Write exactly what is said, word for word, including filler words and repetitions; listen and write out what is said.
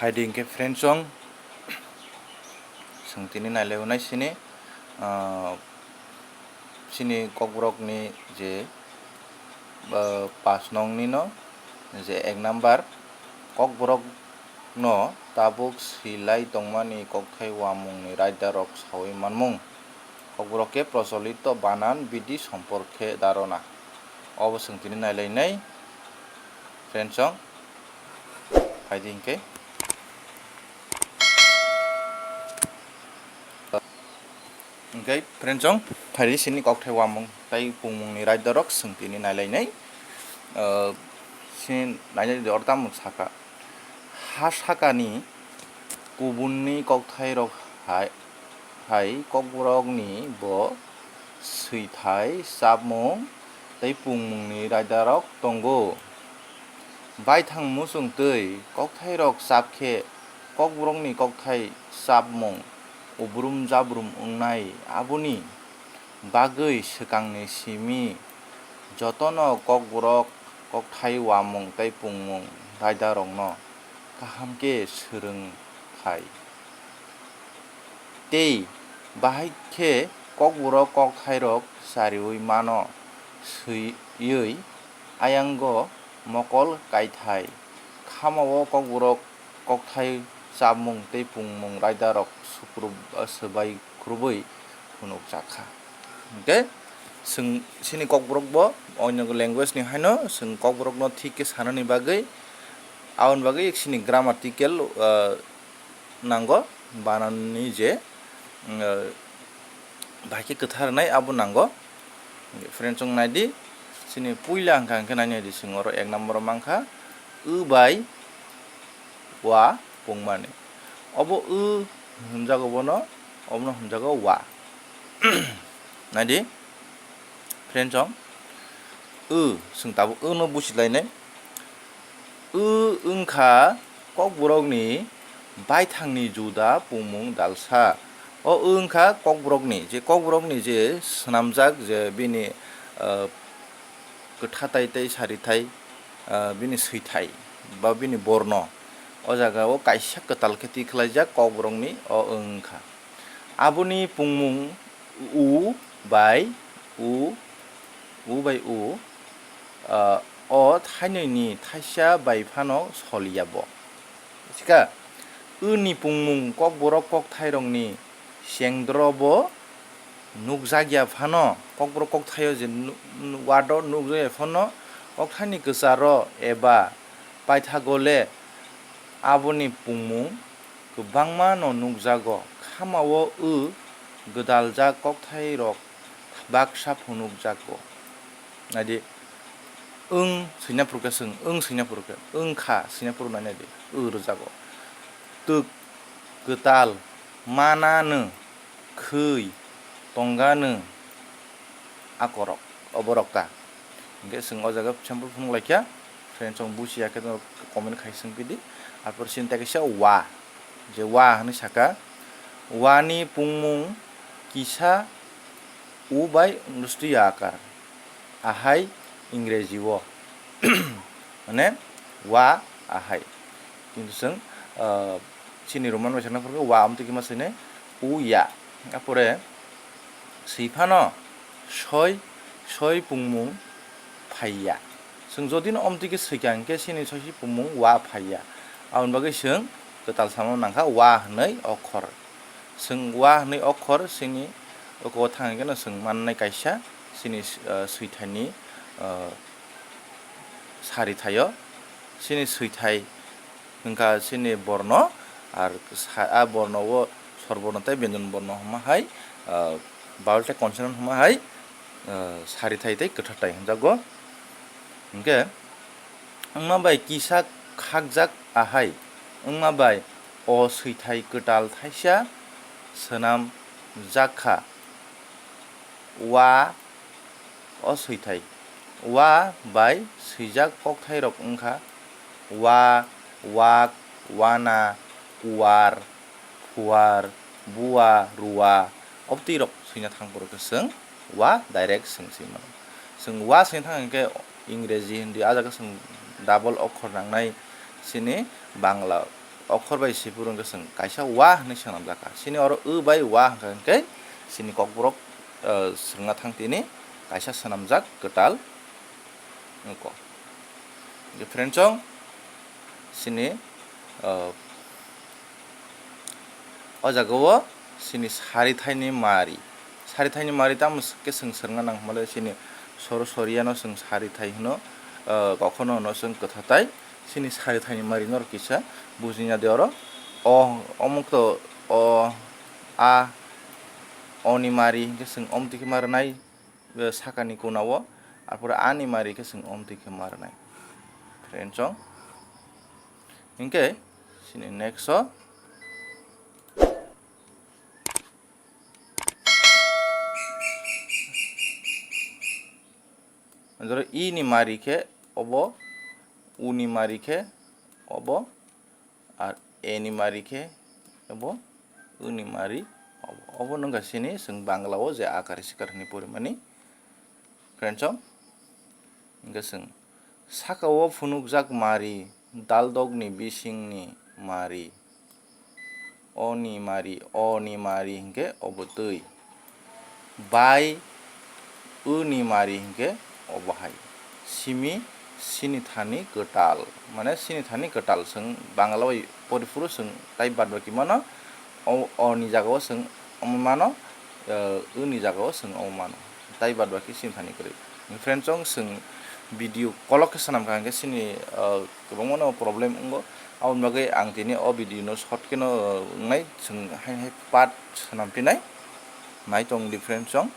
Hai di hwnkhe friends chong, chwng tini nailai unai sini, ah, sini kokborokni je, ah, pas nong ni no je ek number kokborok no tabuk swilai tongmani kokthai uamungni raidarok saui manmung. Kokborok khe procholito banan bidi somporkhe dharona. Obo chwng tini nailainai friends chong. Phaidi hinkhe. Hinkhe friends chong, phaidi sini kokthai uamung tai pungmungni raidarok chwng tini nailainai. Ah, sini nainai de orta mung saka. Ha sakani kubunni kokthairok hai, hai kokborokni bo swithai chapmung tei pungmungni raidarok tongo. Baithang muchung twi kokthairok chap khe kokborokni kokthai chapmung ubrum jabrum wngnai, aboni bagwi swkangni simi jotono kokborok kokthai uamung tei pungmung raidarokno kaham khe swrwng phai. Tei bahai khe kokborok kokthairok chariui mano swiwi ayango mokol kaithai. Khamao kokborok kokthai chapmung tei pungmung raidarok sukrub-, swbai khurubui phunukjakha. Hinkhe chwng chini kokborok bo onyo language ni haino chwng kokborokno thik khe sanani bagwi, aboni bagwi chini grammatical, ah, nango, bananni je, ah, bahai khe kwthar wngnai abo nango. Friends chong naidi, chini puila hwnkha hwnkhe nainai di chwng oro ek number o mankha, ü bai wa pungmani. Obo ü hwnjago bono, obono hwnjago wa. Naidi, friends chong, ü, chwng tabuk ü no buchilainai. Ü wngkha kokborokni baithangni juda pungmung dalsa. O ü wngkha kokborokni, je kokborokni je swnamjak je bini, ah, kwthatai tei sarithai, ah, bini swithai ba bini borno. O jaga o kaisa kwtal khe tikhlaijak kokborokni o wngkha. Aboni pungmung u bai u, u bai u, ah, o thainwini thaisa bai phano soliya bo. Sika, ü ni pungmung kokborok kokthairokni chengdro bo nukjakya phano, kokborok kokthaio je nu-, nu-, wado nukjakya phano, kokthaini kwcharo eba paithagole aboni pungmung kwbangma no nukjago, khamao ü gwdaljak kokthairok baksa phunukjago. Naidi, wng swina phuru khe chwng, wng swina phuru khe, wngkha swina phuru nai naidi, ü rwjago. Twk, kwtal, mananw, khwi, tonganw, akorok, oborok ta. Hinkhe chwng o jaga sample phunuk laikha, friends chong buchiya khe comment khai swng pidi. Arpor chini tei kaisa wa, je wa hwnwi saka, wa ni pungmung kisa u bai unustwi akar, ahai Ingreji o, mane wa ahai. Kintu chwng, ah, chini Roman bai sakna phuru khe wa amtwi khe ma swinai u ya. Apore swi phano soi, soi pungmung phaiya. Chwng jodi no omtwi khe swikha hinkhe chini soisi pungmung wa phaiya. Aboni bagwi chwng kwtal samano nangkha wa hwnwi okhor. Chwng wa hwnwi okhor chini oko thang hinkhe no chwng mannai kaisa chini, ah, swithaini, ah, sarithaio. Chini swithai wngkha chini borno, ar sa-, a borno o sor borno tei byanjan borno hwnma hai, ah, vowel tei consonant hwnma hai, ah, sarithai tei kwtharthai hwnjago. Hinkhe wngma bai kisa khakjak ahai, wngma bai o swithai kwtal thaisa swnamjak kha. Wa o swithai. Wa bai swijak kokthairok wngkha wa, wak, wana, kuar, phuar, bua, rua. Obtwi rok swina thang phuru khe chwng wa direct chwng swi mano. Chwng wa swina thang hinkhe Ingreji, Hindi, a jaga chwng double okhor nangnai chini Bangla. Okhor bai swi phuru hwnkhe chwng kaisa wa hwnwi swnamjak kha. Chini oro ü bai wa hwnkha hwnkhe chini kokborok, eh, swrwngna thang tini kaisa swnamjak kwtal wngkha. Hwnkhe friends chong chini, eh, o jagao chini sarithaini mari. Sarithaini mari tamo khe chwng swrwngna nang hwnmale chini soro soriano chwng sarithai hwno, eh, kokhono hwno chwng kwthatai. Chini sarithaini mari norok kisa bujina de oro. O, omo to, o, a, oni mari hwnkhe chwng omtwi khe ma rwnai, eh, sakani kunao. Arpore ani mari khe chwng omtwi khe ma rwnai. Friends chong. Hwnkhe chini next o. Jora i ni mari khe obo, u ni mari khe obo, ar e ni mari khe obo, u ni mari obo. Obo wngkha chini chwng Bangla o je akar sikar hwnwi porimani. Friends chong, hwnkhe chwng saka o phunukjak mari, daldokni bisingni mari, oni mari, oni mari hwnkhe obo twi, bai, uni mari hwnkhe obo hai, simi, sini thani kwtal, mane sini thani kwtal chwng Bangla bai poriphuru chwng tai badbaki mano, o, oni jagao chwng omo mano, eh, uni jagao chwng omo mano. Tai bad baki sini thani kwrwi. Friends chong chwng video kolok khe swnam kha hwnkhe chini, eh, kwbangma no problem wngo. Aboni bagwi ang tini o video no short khe no, eh, wngnai chwng hai hai part swnam phinai. Nai tong di friends chong.